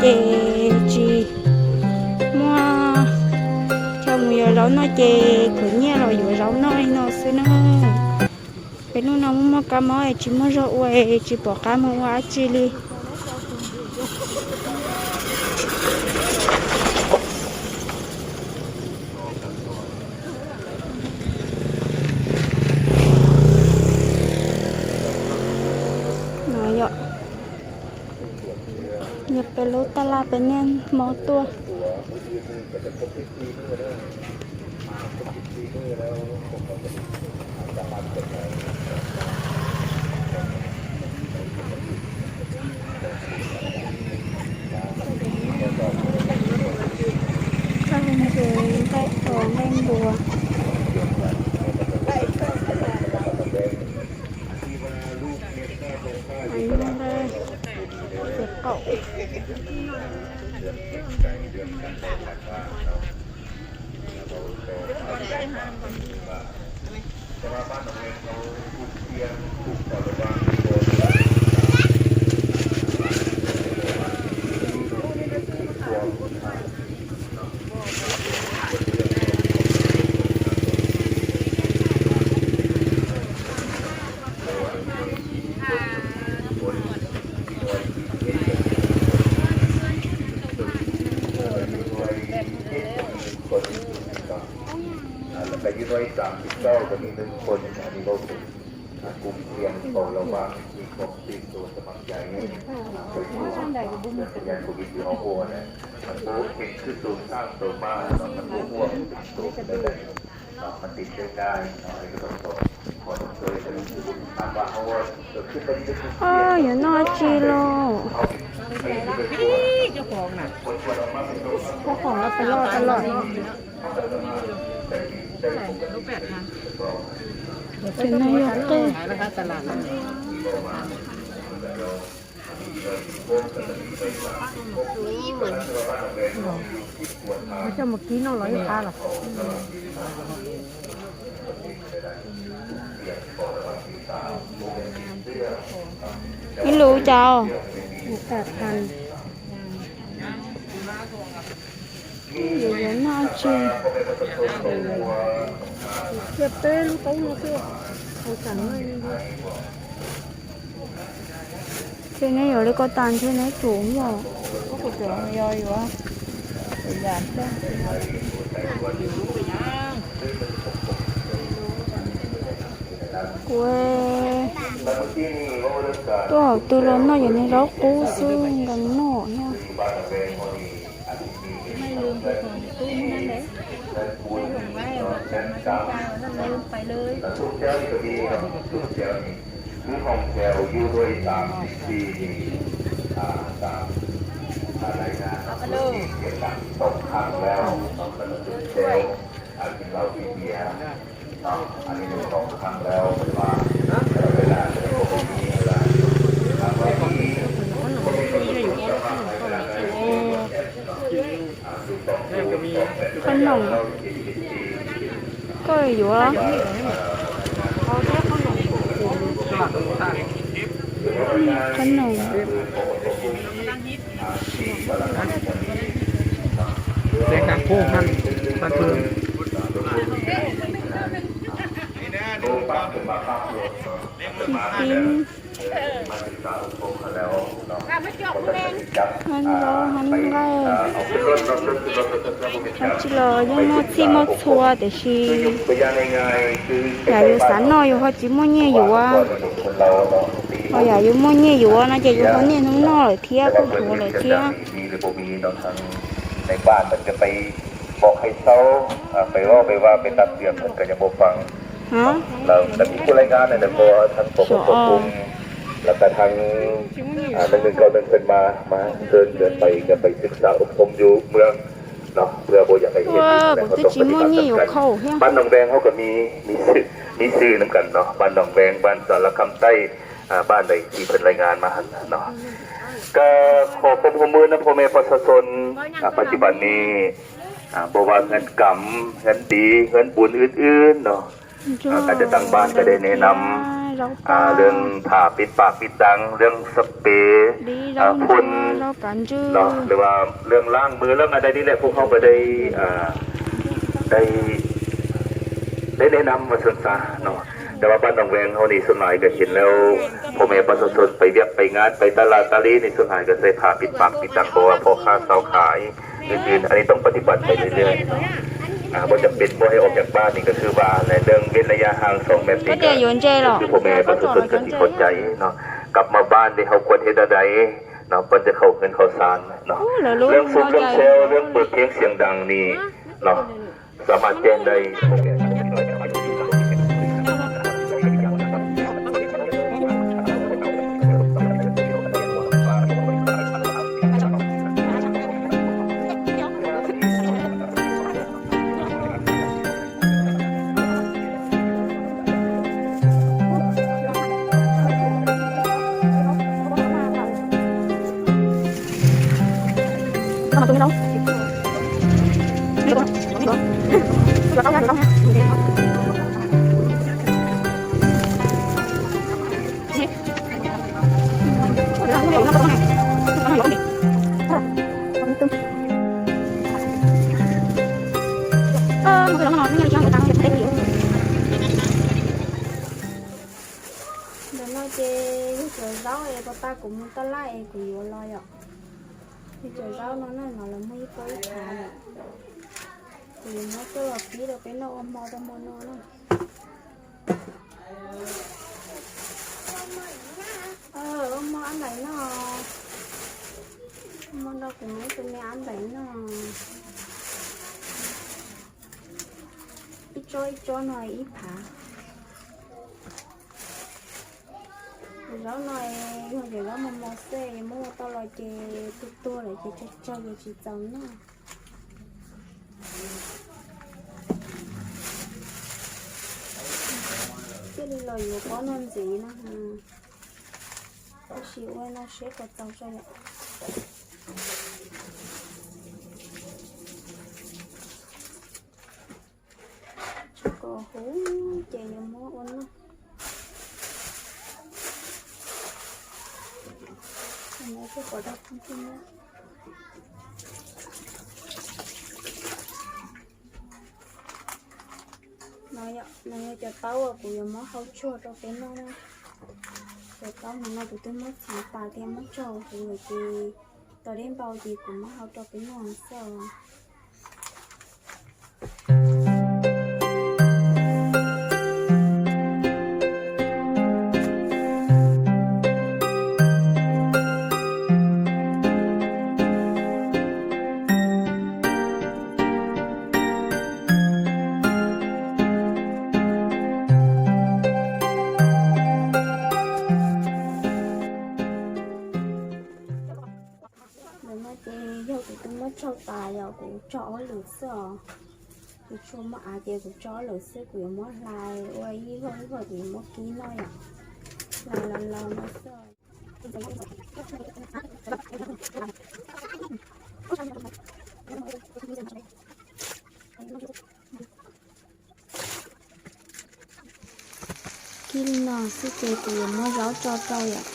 ces tsis muaj chaw mus yuav zaub noj ces khwv nyiaj los yuav zaub noj li no xwb na. Peb hnub no muaj muaj kab mob es tsis muaj zog ua es tsis pom qab mus ua dab tsi li. No yog, yog peb lub tab laj peb niaj hmo tuaj. Txog ntses nqaij tos nqaij npua. Nqaij, nqaij qaum. Kuv thiaj tau los mas, kuv thiaj tau sab ntawm kuv mus kuv thiaj tau ua na. Kuv thiaj tau sab ntawm mas los kuv ua kuv thiaj tau na. Os, yuav noj tsi los? Peb khoom los pes loj tas los no. Ces no yog qwj. Coj mus kib noj los ib qab los. Ib lus cas? Yuav noj tsi? Cia peb lub taub no xwb. Ces neb yuav li ko tas ntshe neb tsum yog. Kuv tuaj hauv twg los noj cov niag zaub qub xwb nkaus noj thiab. Qhob noom, koj yuav qhob noom. Txiv tib, hab zaub hab nqaij, hab tsi los yeej muaj txhij muaj txhua tiam sis yam yus xav noj yus ho tsis muaj nyiaj yuav, ho yam yus muaj nyiaj yuav no ces yus ho niaj hnub noj lawm thiab kuj huv lawm thiab. Kuv twb tsis muaj nyiaj yuav khau thiab. Ban Nong Veeng hauv kuj muaj, muaj xwb nab kas, ban ntawd tsis pheej laij ngas mas no. Koj qhov phob hauv mub nab pho me pos xav xon, pas cuj pas ni, npau vas hab kam, hab ntiv, hab npun wb wb no, kas cov taab npab kas dej ne nam เรื่องผ่าปิดปากปิดตัง เรื่องสเปรย์พ่น หรือว่าเรื่องล้างมือ เรื่องอะไรนี่แหละ พวกเขาก็ได้ ได้ ได้แนะนำมาส่วนซะเนาะ แต่ว่าบ้านหนองแวงเขานี่ส่วนหลายก็เห็นแล้ว พ่อแม่ประชาชนไปเวียกไปงานไปตลาดตะลีนี่ส่วนหลายก็ใส่ผ้าปิดปากปิดตัง เพราะว่าพ่อค้าชาวขาย อื่นๆ อันนี้ต้องปฏิบัติไปเรื่อยๆเนาะ อ่า บ่จำเป็นบ่ให้ออกจากบ้านนี่ก็คือว่าในเรื่องเว้นระยะห่างสองเมตรนี่ก็ ก็เดี๋ยวโยนเจหรอ ก็คือพ่อแม่ประชาชนก็สิเข้าใจเนาะ กลับมาบ้านนี่เฮาควรเฮ็ดอะไรเนาะ ก่อนจะเข้าเฮือนเข้าซานเนาะ เรื่องสูบเรื่องแซวเรื่องเปิดเพลงเสียงดังนี่เนาะ สามารถแจ้งได้ Ntawm no ces yog cov zaub es pab pab kuv mus taj laj es kuv yuav los yom. Yog cov zaub no na, no lawv muaj ib pob ib phav lawm. Kuv yuav muab coj los pib rau peb noj ua hmo rau hmo no na. Ua hmo ab npaim noj. Hmo no kuv muab tus me ab npaim noj. Ib tsob ib tsob no ib phav. Zaub no yog cov zaub mos mos xwb, muab ua tau los ces tuag tuag lawm ces tsawg tsawg ces tsis txaus noj. Thiaj li los yuav pob no ntxiv no. Tab sis ua no seb puas txaus tso yom. Tso kom huv ces yuav muab ua noj. No yog cov taub uas kuv yuav muab hau tsuag rau peb noj na. Cov taub no no kuv twb muab txiv tas thiab muab tso huv lawm ces tos deb npau ces kuv muab hau rau peb noj xwb os. Ntawm no ces yog kuv twb muab tsau tas yom, kuv tso ob lwm xwb os. Kuv tsuas muab av ces kuv tso ob lwm xwb, kuv yuav muab hlais ua ib voj ib voj ces yuav muab kib noj yom. Hlais los los no xwb. Kib li no xwb ces kuv yuav muab zaub tso rau yom.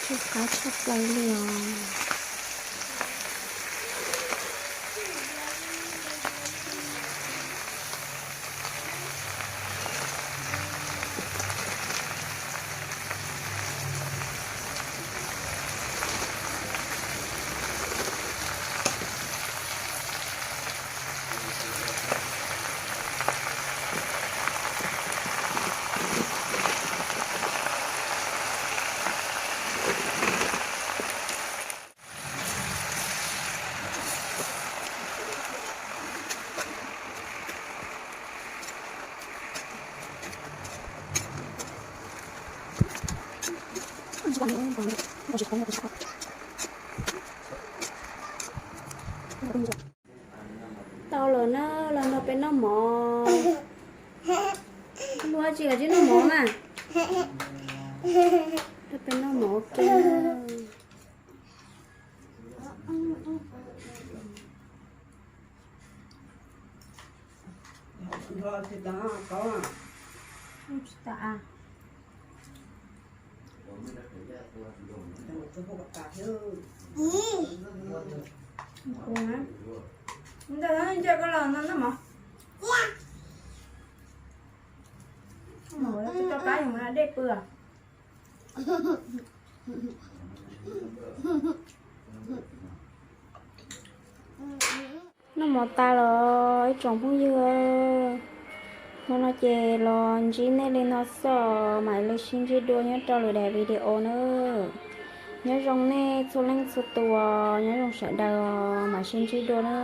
Tsw qab tshaj plaws li os. Tau lawm na, los nrog peb noj mov. Muaj dab tsi los nrog noj mov mas. Nrog peb noj mov ua ke. Nca koj los no noj mov. Tso qab yus mus dej pw. Noj mov tas los ib tsoom phooj ywg, hmo no ces los ntsib nej li no xwb, mam li sib ntsib dua nyob rau lwm daim video na. Nyob zoo nej txhua leej txhua tus, nyob zoo sawv daws, mam sib ntsib dua na.